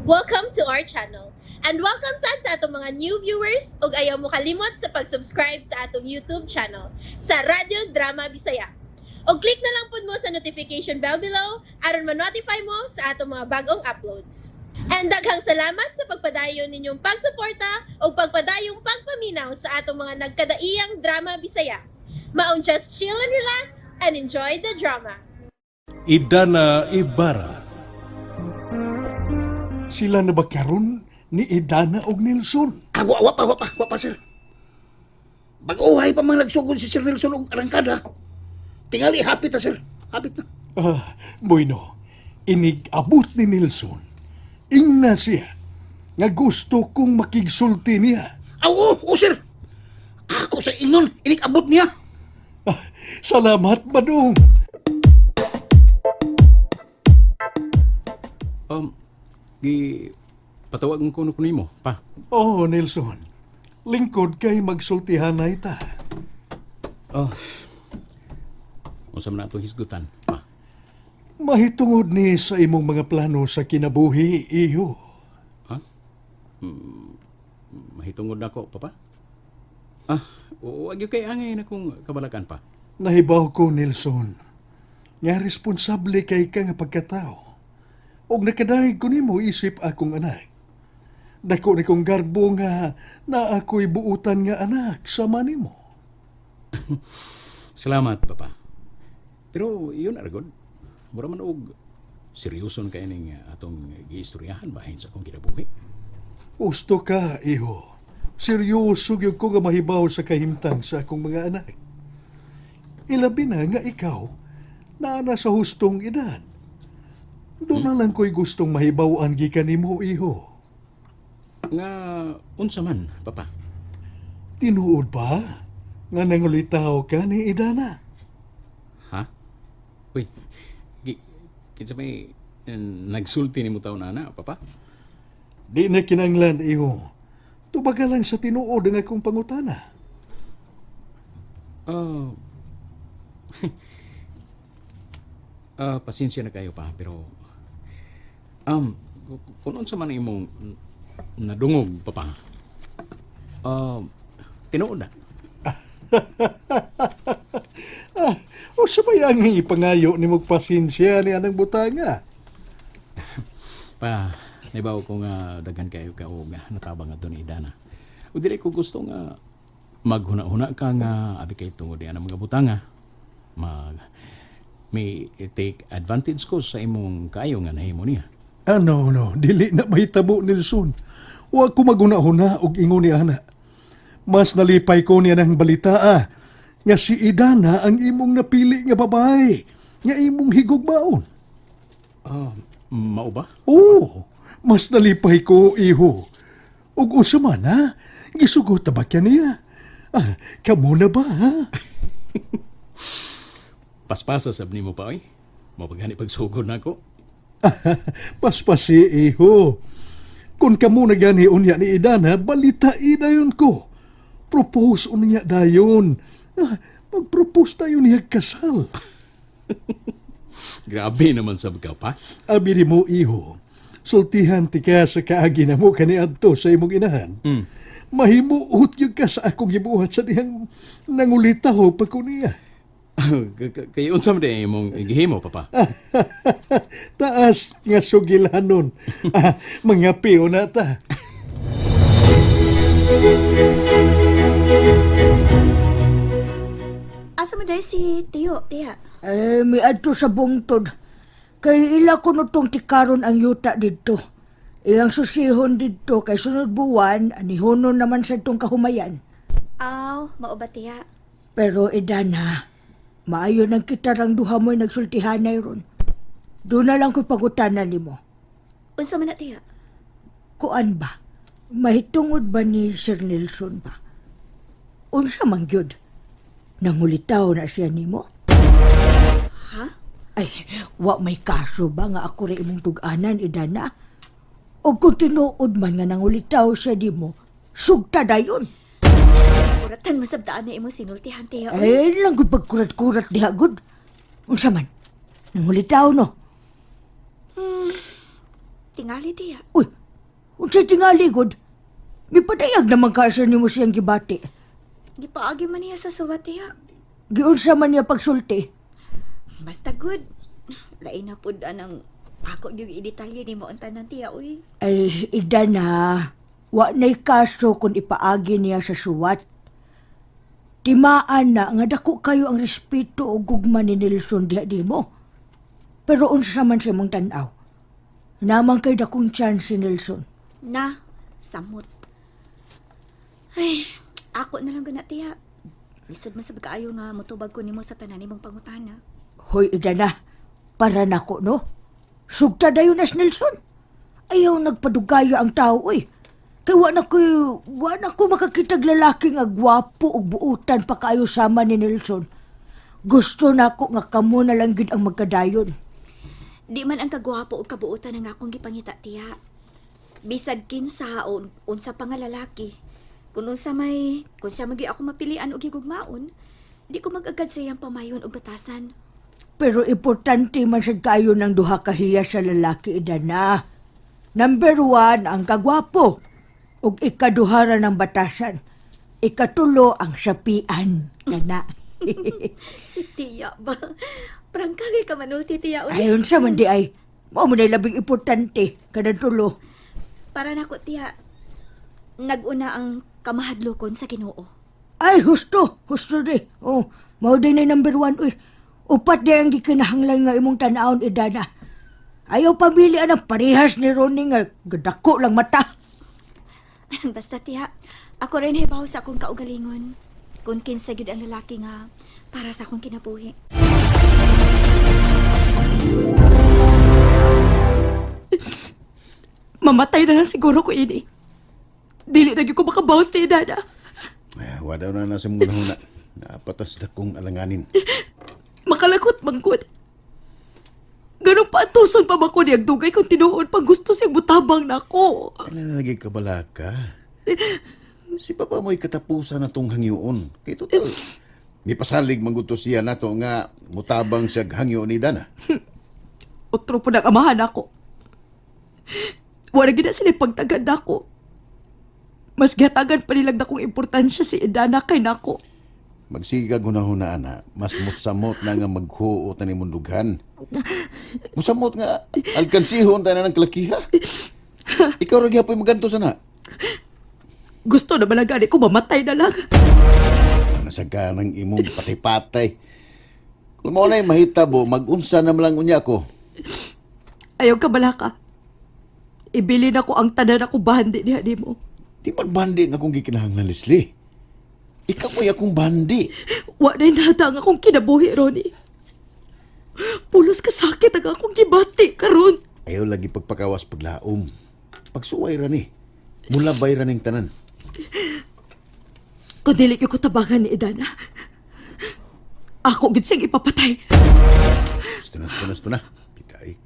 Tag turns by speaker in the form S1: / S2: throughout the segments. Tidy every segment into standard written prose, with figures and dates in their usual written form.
S1: Welcome to our channel. And welcome sad sa atong mga new viewers ug ayaw mo kalimot sa pag-subscribe sa atong YouTube channel sa Radyo Drama Bisaya. Og click na lang pud mo sa notification bell below aron ma-notify mo sa atong mga bagong uploads. And daghang salamat sa pagpadayon ninyong pagsuporta ug pagpadayong pagpaminaw sa atong mga nagkadaiyang drama Bisaya. Maong just chill and relax and enjoy the drama.
S2: Idana Ibarra.
S3: Sila na ba karon ni Idana og Nelson?
S4: Ah, wa, wa pa, wa pa, wa pa, sir. Bag-uhay pa man nagsugod si Sir Nelson og arangkada. Tingali, hapit na, sir. Hapit na.
S3: Ah, bueno, inig-abot ni Nelson. Ingna siya nga gusto kong makigsulti niya.
S4: Ah, oo, oo, sir. Ako sa ingon, inig-abot niya.
S3: Ah, salamat, Badong.
S5: Gi patawag ko no nimo, pa.
S3: Oh, Nelson. Lingkod kay magsultihanay ta.
S5: Oh. Unsa man atong hisgutan, pa?
S3: Mahitungod ni sa imong mga plano sa kinabuhi, iho.
S5: Mahitungod nako, papa. Ah, wag gyud kay angay na kong kabalakan pa.
S3: Nahibaw ko, Nelson, nga responsable kay ka nga pagkatao. Og nakadayeg ko nimo isip akong anak. Dako ni kong garbo nga na ako'y buutan nga anak sama nimo.
S5: Salamat, papa. Pero yun argod. Mura man og seryoson kay ning atong giistoryahan bahin sa akong kinabuhi.
S3: Usto ka, iho. Seryoso gyud ko nga mahibaw sa kahimtang sa akong mga anak. Ilabi na nga ikaw, naa na sa hustong edad. Doon na lang ko'y gustong mahibaw-an gikan nimo, iho.
S5: Nga unsa man, papa?
S3: Tinuod ba nga nangulitaw ka ni Idana?
S5: Ha? Uy, kinsa may nagsulti nimo taon ana, papa?
S3: Di na kinanglan, iho. Tubaga lang sa tinuod ang akong pangutana.
S5: Oh. Ah, pasensya na kayo pa, pero kung unsa man imong nadungog, papa. Tinuod na.
S3: Ah, o sa may ang ipangayo ni magpasensya ni anang butanga.
S5: Pa, naibaw ko nga daghan kayo ka og natabang adto ni Idana. Ug dili ko gusto nga maghuna-huna ka nga abi kay tungod ni anang mga butanga. Mag may take advantage ko sa imong kaayo nga nahimo niya.
S3: Ah, no, no. Dili na mahitabo, Nelson. Wa ko maghuna-huna og ingon ni ana. Mas nalipay ko niya ng balita, ah, nga si Idana ang imong napili nga babae, nga imong higugmaon.
S5: Ah, mao ba?
S3: Oo, mas nalipay ko, iho. Ug unsa man, ha? Gisugot na ba ka niya? Ah, kamo na ba, ha?
S5: Paspasa sab nimo pa oy. Mao pa gani pagsugod nako.
S3: Paspasi, iho. Kung kamo na gani unya ni Idana, balita dayon ko. Propose unya dayon. Ah, mag-propose tayo niya kasal.
S5: Grabe naman sab ka pa.
S3: Abi ni mo, iho. Sultihan ti ka sa kaagi na mo kaniadto sa imong inahan. Mahimuot gyud ka sa akong gibuhat sa dihang nangulitaw pa ko niya.
S5: Kay unsa man di imong gihimo, papa?
S3: Taas nga sugilanon. Ah, mga piyo na ta.
S6: Asa man dahil si Tiyo, tiya?
S7: Eh, may adto sa bungtod. Kay ila kuno tong tikaron ang yuta didto. Ilang susihon didto kay sunod buwan, anihonon naman sa itong kahumayan.
S6: Aw, mao ba, tiya?
S7: Pero idana, maayo nang kitarang duha mo'y nagsultihanay ron. Doon na lang ko'y pagutanan nimo.
S6: Unsa man na, tiya?
S7: Kuan ba? Mahitungod ba ni Sir Nelson ba? Unsa man gyud? Nangulitaw na siya nimo?
S6: Ha?
S7: Ay, wa may kaso ba nga ako ra imong tug-anan, idana? O kung tinuod man nga nangulitaw siya di mo, sugta dayon.
S6: Kuratan masabdaan na imong sinultihan, tiya. Oy.
S7: Eh, lang gud pagkurat-kurat diha gud. Unsa man? Nangulitaw no?
S6: Tingali, tiya.
S7: Uy, unsay tingali gud? Mipadayag naman ka sa nimo siyang gibati.
S6: Gipaagi man niya sa suwat, tiya.
S7: Giunsa man niya pagsulti.
S6: Basta good. Lain na pud anang ako gyud i-detalye nimo ang tanan, tiya, uy.
S7: Ay, ida na. Wa na'y kaso kung ipaagi niya sa suwat. Timaan na nga dako kayo ang respeto o gugma ni Nelson diha nimo. Pero unsa man sa imong tan-aw. Naman kay dakong chance si Nelson.
S6: Na, samot. Ay, ako na lang gana, tiya. Lisod man sa kaayo nga motubag ko nimo sa tanan nimong pangutana.
S7: Hoy, ida na. Para nako, no? Sugta dayon na si Nelson. Ayaw nagpadugaya ang tao, uy. Kay wa na ko makakitag lalaki nga gwapo ug buutan pa kaayo sama ni Nelson. Gusto na ko nga kamo na lang gid ang magkadayon.
S6: Di man ang kagwapo o kabuutan ang akong gipangita, tiya. Bisag kinsa o unsa pa nga lalaki. Kung unsa may, kung siya magi ako mapilian og higugmaon, di ko mag-agad sa iyang pamayon og batasan.
S7: Pero importante man sad kaayo ng duha ka hiya sa lalaki, ida na. Number 1, ang kagwapo. Ug ikaduhara ng batasan. Ikatulo ang sapian. Kana.
S6: Si tiya ba? Prangka kay ka manulti, tiya. Uy.
S7: Ayon sa man di ay. Mao man ay labing importante kada tulo.
S6: Para nako, tiya, naguna ang kamahadlokon sa Ginoo.
S7: Ay, husto! Husto di. Oh, mao din ay number 1. Uy, upat di ang gikinahanglan nga imong tan-awon, Idana. Ayaw pamili ang parehas ni Ronnie nga gadako lang mata.
S6: Basta tiya, ako rin hibaw sa akong kaugalingon. Kung kinsa gyud ang lalaki nga para sa akong kinabuhi.
S8: Mamatay na lang siguro ko ini. Dili na gyud ko makabawas ni Dada.
S4: Eh, wadaw na nasa mong huna. Napatas na kong alanganin.
S8: Makalakot mangkod. Ganun pa atuson pa ba ko niyang dugay kung tinuod pang gusto siyang mutabang nako.
S4: Kailan lagi ka bala ka? Si papa mo'y katapusan na tong hangyoon. Kay total, may pasalig mangguto siya nato nga mutabang siya hangyoon ni Dana.
S8: Otro po ng amahan ako. Wala gid na sila pagtagad nako. Mas gihatagan pa nilang dakong importansya si Idana kay nako.
S4: Magsigag hunahuna ana, mas musamot na nga maghuot na ni mundughan. Musamot nga alkansihon tayo na ng kalakiha. Ikaw ra gyapon maganto sana.
S8: Gusto na malaga ko mamatay na lang.
S4: Nasa ka ng imong patay-patay. Kung mao na'y mahitabo, magunsa na lang unya ko.
S8: Ayaw ka balaka. Ibili na ko ang tanan ako bandi niya nimo.
S4: Di man bandi nga akong gikinahanglan, Leslie. Ikaw mo'y akong bandi.
S8: Wa na nada ang akong kinabuhi, Ronnie. Pulos ka sakit ang akong gibati karon.
S4: Ayaw lagi pagpakawas paglaom. Pagsuway ra ni. Mulabay ra ning tanan.
S8: Kung dili ko tabangan ni Idana, ako gid siyang ipapatay.
S4: Gusto na, gusto na, gusto na. Pitay.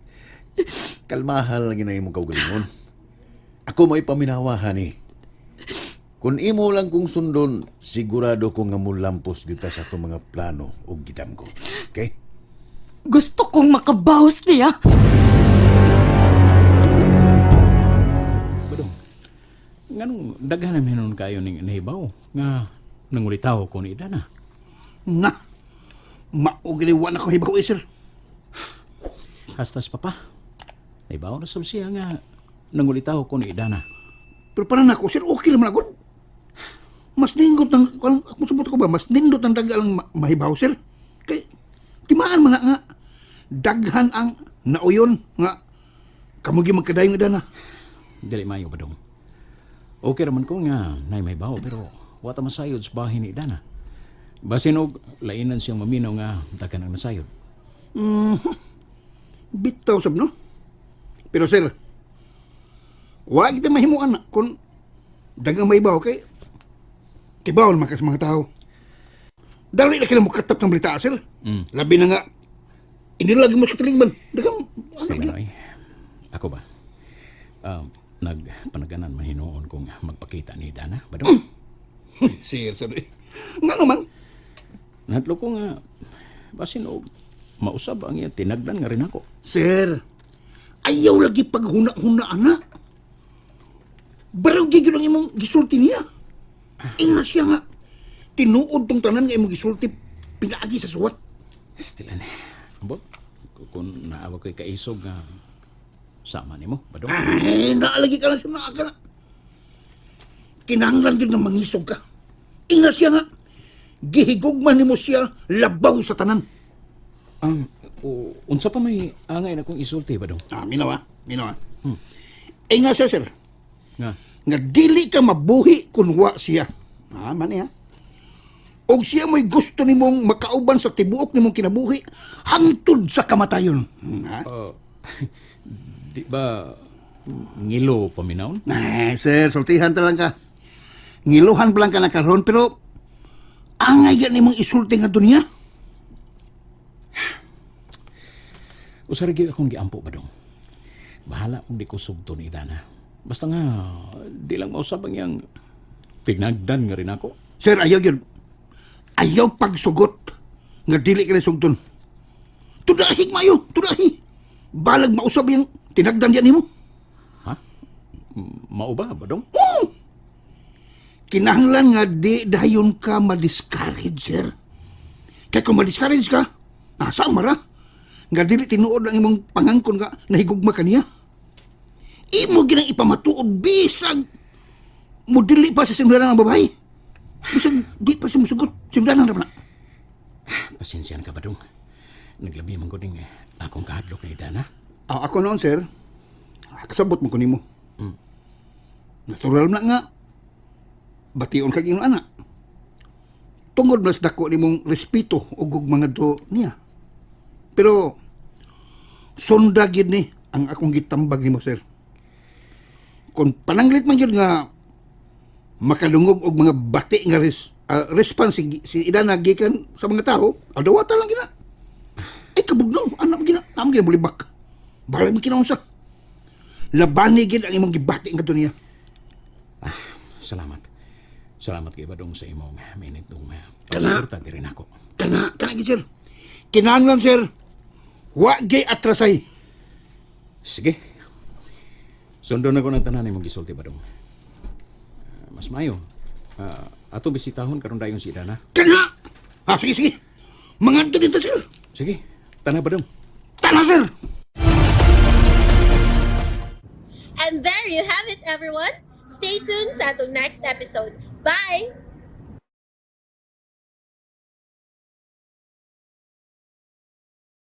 S4: Kalmahal lang ginay imong kaugalingon. Ako may paminawahan eh. Kung imo lang kong sundon, sigurado ko nga mulampos gyud ta sa atong mga plano ug gidam ko. Okay?
S8: Gusto kong makabawas niya.
S5: Badong, nganong daghan na meron kayo ning nahibaw nga nangulitaw ko ni Idana.
S4: Na! Maugiliwan ako hibaw eh, sir.
S5: Hastas papa, nahibaw na sab siya nga nangulitaw ko ni Idana.
S4: Pero para nako, sir, okay naman ako. Mas nindot ng, walang, kung subot ko ba, mas nindot ang daga ang mahibaw, sir. Kay, timaan man na nga, daghan ang nauyon nga, kamugi magkadayong idana.
S5: Dili maayo badong. Okay raman ko nga nay mahibaw pero wa ta masayod sa bahin ni Idana. Basin og lainan siyang maminaw nga daghan ang nasayod.
S4: Bitaw sab no. Pero sir, wa kita mahimuan na kung dagang mahibaw kay tibaw naman ka sa mga tao. Dali na kila mo katap ng balita, sir. Labi na nga, inilag mo sa tilingman. Dagang,
S5: Sige Noy. Ako ba? Nagpanaganan man hinuon kong magpakita ni Dana. Badong.
S4: Sir, sir. Nga naman,
S5: Nahadlok ko nga basin og mausab ang iya tinagdan nga rin ako.
S4: Sir, Ayaw lagi paghuna-huna, ana. Baraw gigil ang imong gisulti niya. Inga siya nga. Tinuod tong tanan nga imong gisulti pinaagi sa suwat.
S5: Still, ani. Ambot, kung naawa ko'y kaisog nga sama nimo, Badong.
S4: Ay, naalagi ka lang sa mga ka na. Kinahanglan gyud nga mangisog ka. Inga siya nga. Gihigugma nimo siya labaw sa tanan.
S5: Ang unsa pa may angay na kong isulti, Badong?
S4: Ah, minaw ah. Minaw ah. Inga siya, sir.
S5: Nga.
S4: Nga dili ka mabuhi kung wa siya. Ah, mani ha. Og siya mo'y gusto nimong makauban sa tibuok nimong kinabuhi hangtod sa kamatayon. Ha?
S5: Di ba ngilo paminawon?
S4: Ay, sir, sultihan ta lang ka. Ngiluhan pa lang ka na karon pero angay gan nimong isulti nga dunya.
S5: Usa ra gyud akong giampo, Badong. Bahala og di ko sugto ni Dana. Basta nga di lang mausab ang iyang tinagdan nga rin ako.
S4: Sir, ayaw yun. Ayaw pagsugot nga dili ka na sugton. Tudahi mayo, tudahi. Balag mausab yung tinagdan yan nimo.
S5: Ha? Mao ba, Badong?
S4: Kinahanglan nga di dayon ka ma-discourage, sir. Kaya kung ma-discourage ka, asa mara? Nga dili tinuod ang imong pangangkon nga nahigugma ka niya. Imo ginang ipamatuod bisag mo dili pa sa simulanan ang babae. Bisag di pa siya musugot, simulanan na.
S5: Pasensyahan ka, Badong. Naglabi man ko ding akong kahadlok ni Dana.
S4: Ah, ako noon, sir. Kasabot mo ko nimo. Natural na nga. Bation kag iyong anak. Tungod mas dako nimong respeto ug ug mga do niya. Pero sunda gyud ni ang akong gitambag nimo, sir. Kung pananglit man gyud nga makadungog og mga bati nga response si Idana gikan sa mga tao, adawata lang gina. Ay kabugnaw, anak mo gina, namo gina mulibak. Balag mo kinaunsa. Labani gid ang imong gibati nga niya.
S5: Salamat. Salamat kay Badong sa imong minitong
S4: Kana.
S5: pagsuporta diri nako.
S4: Kana, kana gid sir. Kinahanglan sir, wa gay atrasay.
S5: Sige. Sundon ako ng tanan imong gisulti, Badong. Mas mayo. Atong bisitahon karon dayon si Dana.
S4: Kana. Ah, sige sige. Mangadto din ta sir.
S5: Sige, tana Badong.
S4: Tana sir.
S1: And there you have it, everyone. Stay tuned sa atong next episode. Bye!